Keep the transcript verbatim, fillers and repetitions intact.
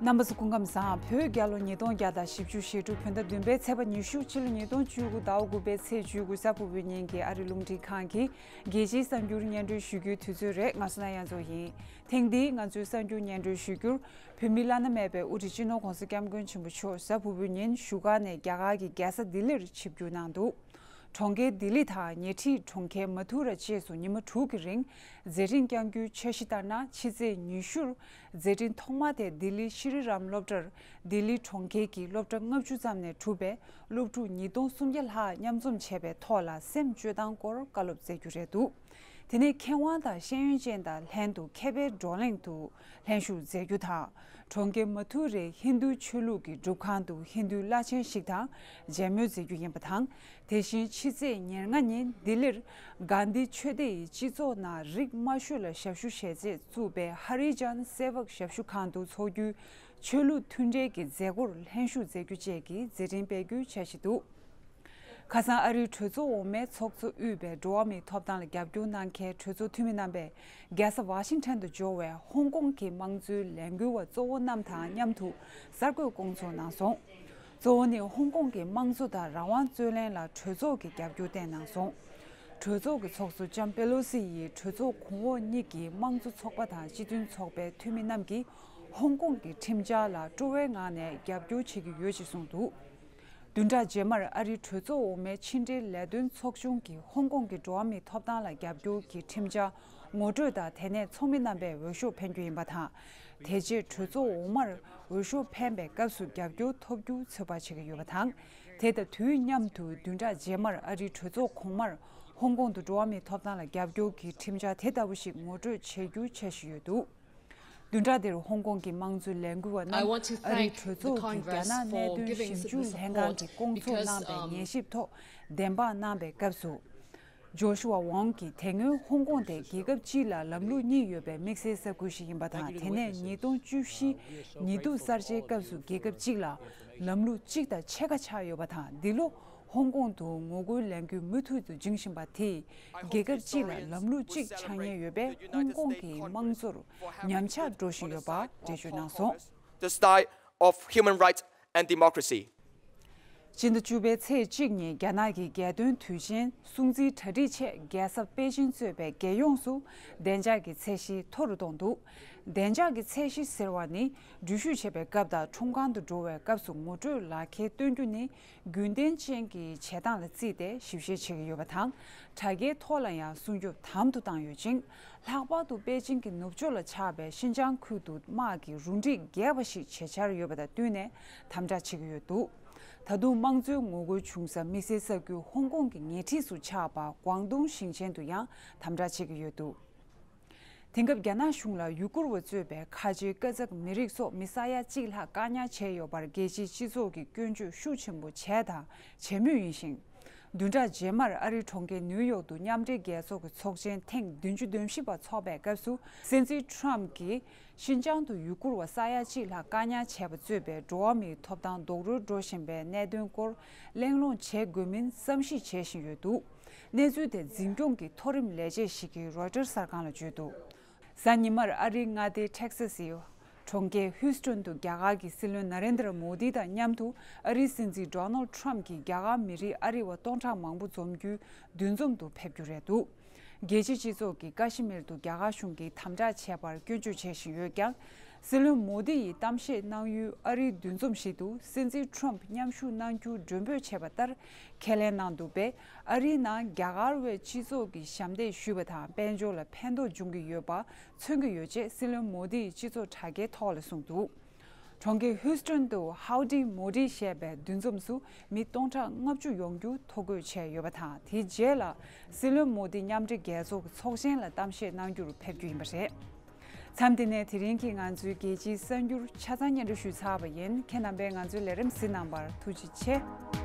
རྣམ་པ་ཚོ་སྐུ་ཁམས་བཟང་། བོད་རྒྱལ་ལོ་ཉིས་སྟོང་བརྒྱ་དང་བཞི་བཅུ་ཞེ་དྲུག་བོད་ཟླ་བདུན་པའི་ཚེས་པ་ཉི་ཤུ། ཕྱི་ལོ་ཉིས་སྟོང་བཅུ་དགུ་ཟླ་བ་དགུ་པའི་ཚེས་བཅུ་དགུ། གཟའ་ཕུར་བུའི་ཉིན་གྱི་ཨ་རི་རླུང་འཕྲིན་ཁང་གི་རྒྱལ་སྤྱིའི་གསར་འགྱུར་སྙན་སྒྲོན་ཞུ་རྒྱུའི་དུས་ཚོད་རེད། ང་བསོད་ནམས་དབྱངས་མཚོ་ཡིན། ཐེངས་འདིའི་ང་ཚོའི་གསར་འགྱུར་སྙན་སྒྲོན་ཞུ་རྒྱུར། བོད་མིའི་བླ་ན་མེད་པའི་དབུ་ཁྲིད་སྤྱི་ནོར་༧གོང་ས་༧སྐྱབས་མགོན་ཆེན་པོ་མཆོག་གཟའ་ཕུར་བུའི་ཉིན་བཞུགས་སྒར་ནས་རྒྱ་གར་གྱི་རྒྱལ་ས་ལྡི་ལིར་ཆིབས་བསྒྱུར་གནང་འདུག་གྲོང་ཁྱེར་ལྡི་ལི་དང་ཉེ་འཁྲིས་གྲོང་ཁྱེར་མ་ཐུ་ར་བཅས་སུ་ཉི་མ་དྲུག་གི་རིང་མཛད་འཕྲིན་བསྐྱངས་རྒྱུའི་འཆར་གཞི་ལྟར་ན། ཕྱི་ཚེས་ཉི་ཤུར་མཛད་འཕྲིན་ཐོག་མ་དེ་ལྡི་ལི་ཤྲི་རམ་སློབ་གྲྭར་ལྡི་ལི་གྲོང་ཁྱེར་གྱི་སློབ་གྲྭ་ལྔ་བཅུ་ཙམ་ནས་གྲུབ་པའི་སློབ་ཕྲུག་ཉིས་སྟོང་སུམ་བརྒྱ་ལྷག་མཉམ་འཛོམས་བྱས་པའི་ཐོག་ལ་སེམས་སྤྱོད་སྟངས་སྐོར་བཀའ་སློབ་སྩལ་རྒྱུ་རེད་འདུག་དེ་ནས་མཁས་དབང་དང་ཤེས་ཡོན་ཅན་དང་ལྷན་དུ་མཁས་པའི་བགྲོ་གླེང་དུ་ལྷན་ཞུགས་མཛད་རྒྱུ་དང་། གྲོང་ཁྱེར་མ་ཐུ་རའི་ཧིན་རྡུ་ཆོས་ལུགས་ཀྱི་སྒྲུབ་ཁང་དུ་ཧིན་རྡུའི་བླ་ཆེན་ཞིག་དང་མཇལ་མོལ་མཛད་རྒྱུ་ཡིན་པ་དང་། དེ་བཞིན་ཕྱི་ཚེས་ཉེར་ལྔ་ཉིན་ལྡི་ལིར་གྷན་དྷི་ཆོས་སྡེ་ཡི་སྤྱི་ཚོགས་ནང་རིགས་དམའ་ཤོས་ལ་ཞབས་ཞུ་བྱེད་ཆེད་བཙུགས་པའི་ཧ་རི་ཇན་སེ་བག་ཞབས་ཞུ་ཁང་དུ་འཚོགས་རྒྱུའི་ཆོས་ལུགས་མཐུན་འབྲེལ་གྱི་མཛད་སྒོར་ལྷན་ཞུགས་མཛད་རྒྱུ་བཅས་ཀྱི་མཛད་འཕྲིན་སྤེལ་རྒྱུའི་འཆར་གཞི་འདུག་ཁ་སང་ཨ་རིའི་གྲོས་ཚོགས་འོག་མའི་ཚོགས་གཙོ་དབུས་པའི་འགྲོ་བ་མིའི་ཐོབ་ཐང་ལ་རྒྱབ་སྐྱོར་གནང་མཁན་གྲོས་ཚོགས་འཐུས་མི་རྣམ་པས་རྒྱལ་ས་ཝ་ཤིང་ཊོན་དུ་འབྱོར་བའི་ཧོང་ཀོང་གི་དམངས་གཙོའི་ལས་འགུལ་བ་གཙོ་བོ་རྣམས་དང་མཉམ་དུ་གསར་འགོད་སྐོང་ཚོགས་གནང་སོང་། གཙོ་བོ་ནི་ཧོང་ཀོང་གི་དམངས་གཙོ་དང་རང་དབང་རྩོད་ལེན་ལ་གྲོས་ཚོགས་ཀྱི་རྒྱབ་སྐྱོར་བསྟན་གནང་སོང་། གྲོས་ཚོགས་ཀྱི་ཚོགས་གཙོ་ལྕམ་པེ་ལོ་སི་ཡིས་གྲོས་ཚོགས་གོང་འོག་གཉིས་ཀྱི་དམངས་གཙོ་ཚོགས་པ་དང་སྤྱི་མཐུན་ཚོགས་པའི་འཐུས་མི་རྣམས་ཀྱིས་ཧོང་ཀོང་གི་ཁྲིམས་འཆར་ལ་སྤྲོ་བའི་ངང་ནས་རྒྱབ་སྐྱོར་བྱེད་ཀྱི་ཡོད་ཅེས་གསུངས་འདུག་བདུན་ཕྲག་རྗེས་མར་ཨ་རིའི་གྲོས་ཚོགས་འོག་མའི་ཕྱི་འབྲེལ་ལས་དོན་ཚོགས་ཆུང་གིས་ཧོང་ཀོང་གི་འགྲོ་བ་མིའི་ཐོབ་ཐང་ལ་རྒྱབ་སྐྱོར་གྱི་ཁྲིམས་འཆར་ངོ་སྤྲོད་དང་། དེ་ནས་ཚོགས་མི་རྣམ་པས་འོས་ཤོག་འཕེན་རྒྱུ་ཡིན་པ་དང་། དེ་རྗེས་གྲོས་ཚོགས་འོག་མར་འོས་ཤོག་འཕེན་པའི་སྐབས་སུ་རྒྱབ་སྐྱོར་ཐོབ་རྒྱུ་ཚོད་དཔག་བྱེད་ཀྱི་ཡོད་པ་དང་། དེ་དང་དུས་མཉམ་དུ་བདུན་ཕྲག་རྗེས་མར་ཨ་རིའི་གྲོས་ཚོགས་གོང་མར་ཧོང་ཀོང་དུ་འགྲོ་བ་མིའི་ཐོབ་ཐང་ལ་རྒྱབ་སྐྱོར་གྱི་ཁྲིམས་འཆར་དེ་ལྟ་བུ་ཞིག་ངོ་སྤྲོད་བྱེད་རྒྱུའི་འཆར་གཞི་ཡོད་འདུག་བདུན་ཕྲག་འདིར་ཧོང་ཀོང་གི་དམངས་གཙོའི་ལས་འགུལ་བ་I want to རྣམས་ཨ་རིའི་thank གྲོས་the ཚོགས་ཀྱི་རྒྱ་Congress ནག་གནད་for དོན་giving ཞིབ་འཇུག this ལྷན་ཁང་གི report སྐོང་ཚོགས because, གནང་བའི um, ཉན་ཞིབ་ཐོག་བདེན་དཔང་གནང་བའི་སྐབས་སུ། ཇོ་ཤུ་ཝ་ཝང་གིས་དེ་སྔོན་ཧོང་ཀོང་དེ་རྒྱལ་ཁབ་གཅིག་ལ་ལམ་ལུགས་གཉིས་ཡོད་པའི་དམིགས་བསལ་ས་ཁུལ་ཞིག་ཡིན་པ་དང་། དེ་ནས་ཉིས་སྟོང་བཅུ་བཞི་ཉི་གདུགས་གསར་བརྗེའི་སྐབས་སུ་རྒྱལ་ཁབ་གཅིག་ལ་ལམ་ལུགས་གཅིག་དང་ཕྱེད་ཀ་ཆགས་ཡོད་པ་དང་། འདི་ལོ་ཧོང་ཀོང་དུ་ངོ་རྒོལ་ལས་འགུལ་མུ་མཐུད་དུ་འབྱུང་བཞིན་པ་དེས་རྒྱལ་ཁབ་གཅིག་ལ་ལམ་ལུགས་གཅིག་ཆགས་ཉེན་ཡོད་པས་ཧོང་ཀོང་གི་དམངས་གཙོར་ཉམས་ཆག་འགྲོ་བཞིན་ཡོད་པ་འགྲེལ་བརྗོད་གནང་སོང་། The state of human rights and democracy. སྤྱི་ཟླ་བཅུ་པའི་ཚེས་གཅིག་ཉིན་རྒྱ་ནག་གི་རྒྱལ་དོན་དུས་ཆེན་སྲུང་བརྩིའི་གྲ་སྒྲིག་ཆེད་རྒྱལ་ས་པེ་ཅིང་གཙོས་པའི་རྒྱལ་ཡོངས་སུ་བདེ་འཇགས་ཀྱི་ཚད་གཞི་མཐོ་རུ་གཏོང་འདུག་བདེ་འཇགས་ཀྱི་ཚད་གཞི་ཟེར་བ་ནི་འགྲུལ་བཞུད་བྱེད་པའི་སྐབས་དང་ཁྲོམ་ཁང་དུ་འགྲོ་བའི་སྐབས་སུ་ངོ་སྤྲོད་ལག་ཁྱེར་སྟོན་རྒྱུ་ནི་རྒྱུན་ལྡན་ཅན་གྱི་བྱེད་སྟངས་ལ་བརྩིས་ཏེ་ཞིབ་བཤེར་བྱེད་ཀྱི་ཡོད་པ་དང་། དྲ་རྒྱའི་ཐོག་ལ་ཡང་སྲུང་སྐྱོབ་དམ་དུ་བཏང་ཡོད་ཅིང་། ལྷག་པར་དུ་པེ་ཅིང་གི་ནུབ་ཕྱོགས་ལ་ཆགས་པའི་ཤིན་ཅང་ཁུལ་དུ་དམག་གི་རུ་སྒྲིག་རྒྱས་པ་ཞིག་བྱེད་འཆར་ཡོད་པ་དང་བསྟུན་ནས་དམ་དྲག་བྱེད་ཀྱི་ཡོད་འདུག་ད་དུང་དམངས་གཙོའི་ངོ་རྒོལ་བྱུང་ས་དམིགས་བསལ་ས་ཁུལ་ཧོང་ཀོང་གི་ཉེ་འཁྲིས་སུ་ཆགས་པ་ཀོང་ཏུང་ཞིང་ཆེན་དུ་ཡང་དམ་དྲག་བྱེད་ཀྱི་ཡོད་འདུག་དེང་སྐབས་རྒྱ་ནག་གཞུང་ལ་ཡུ་གུར་བ་གཙོས་པའི་ཁ་ཆེའི་ཀ་ཛག་མི་རིགས་སོགས་མི་ས་ཡ་གཅིག་ལྷག་བཀག་ཉར་བྱས་ཡོད་པར་རྒྱལ་སྤྱིའི་སྤྱི་ཚོགས་ཀྱིས་སྐྱོན་བརྗོད་ཤུགས་ཆེན་པོ་བྱས་དང་བྱེད་མུས་ཡིན་ཞིང་། བདུན་ཕྲག་རྗེས་མར་ཨ་རིའི་གྲོང་ཁྱེར་ནིའུ་ཡོག་ཏུ་མཉམ་འབྲེལ་རྒྱལ་ཚོགས་ཀྱི་ཚོགས་ཆེན་ཐེངས་བདུན་ཅུ་དོན་བཞི་པ་འཚོགས་པའི་སྐབས་སུ་སྲིད་འཛིན་ཁྲོམ་གྱིས་ཤིན་ཅང་དུ་ཡུ་གུར་བ་ས་ཡ་གཅིག་ལྷག་བཀག་ཉར་བྱས་པ་གཙོས་པའི་འགྲོ་བ་མིའི་ཐོབ་ཐང་རྡོག་རོལ་འགྲོ་བཞིན་པའི་གནད་དོན་སྐོར་གླེང་སློང་བྱེད་དགོས་མིན་བསམ་གཞིག་བྱེད་བཞིན་ཡོད་འདུག་གནས་ཚུལ་དེ་འཛིན་སྐྱོང་གི་མཐོ་རིམ་ལས་བྱེད་ཞིག་གིས་རོའི་ཊར་གསར་ཁང་ལ་བརྗོད་འདུག་གཟའ་ཉི་མར་ཨ་རིའི་མངའ་སྡེ་ཊེག་སཱ་སིའི་གྲོང་ཁྱེར་ཧིའུ་སི་ཊོན་དུ་རྒྱ་གར་གྱི་སྲིད་བློན་ན་རེན་དྲ་མོ་དི་དང་མཉམ་དུ་ཨ་རིའི་སྲིད་འཛིན་ཌོ་ནལ་ཌི་ཊརམ་གྱིས་རྒྱ་གར་མི་རིགས་ཨ་རི་བ་སྟོང་ཕྲག་མང་པོ་འཛོམས་རྒྱུའི་འདུ་འཛོམས་དུ་ཕེབས་རྒྱུ་རེད་འདུག་རྒྱལ་སྤྱིའི་སྤྱི་ཚོགས་ཀྱིས་ཀ་ཤི་མིར་དུ་རྒྱ་གར་གཞུང་གིས་དམ་དྲག་བྱས་པར་སྐྱོན་བརྗོད་བྱེད་བཞིན་ཡོད་ཀྱང་། སྲིད་བློན་མོ་དི་ཡིས་གཏམ་བཤད་གནང་ཡུལ་ཨ་རིའི་འདུ་འཛོམས་ཤིག་ཏུ་སྲིད་འཛིན་ཊརམ་མཉམ་ཞུགས་གནང་རྒྱུ་མགྲོན་འབོད་བྱས་པ་ལྟར་ཁས་ལེན་གནང་འདུག་པས། ཨ་རིའི་ནང་རྒྱ་གར་བའི་སྤྱི་ཚོགས་ཀྱིས་ཞབས་འདེགས་ཞུས་པ་དང་། དཔལ་འབྱོར་ལ་ཕན་ཐོགས་འབྱུང་གི་ཡོད་པ་མཚོན་གྱི་ཡོད་ཅེས་སྲིད་བློན་མོ་དི་ཡིས་སྤྱི་ཚོགས་དྲ་རྒྱའི་ཐོག་ལ་གསུངས་འདུག་གྲོང་ཁྱེར་ཧིའུ་སི་ཊོན་དུ་Howdy Modi ཞེས་པའི་འདུ་འཛོམས་སུ་མི་སྟོང་ཕྲག་ལྔ་བཅུ་ཡོང་རྒྱུ་ཐོ་འགོད་བྱས་ཡོད་པ་དང་། དེའི་རྗེས་ལ་སྲིད་བློན་མོ་དི་མཉམ་འབྲེལ་རྒྱལ་ཚོགས་ཀྱི་ཚོགས་ཆེན་ལ་གཏམ་བཤད་གནང་རྒྱུར་ཕེབས་རྒྱུ་ཡིན་པ་རེད། མཚམས་འདི་ནས་དེ་རིང་གི་ང་ཚོའི་རྒྱལ་སྤྱིའི་གསར་འགྱུར་ཆ་ཚང་སྙན་སྒྲོན་ཞུས་ཚར་བ་ཡིན། ཁྱེད་རྣམ་པས་ང་ཚོའི་ལས་རིམ་གཟིགས་གནང་བར་ཐུགས་རྗེ་ཆེ།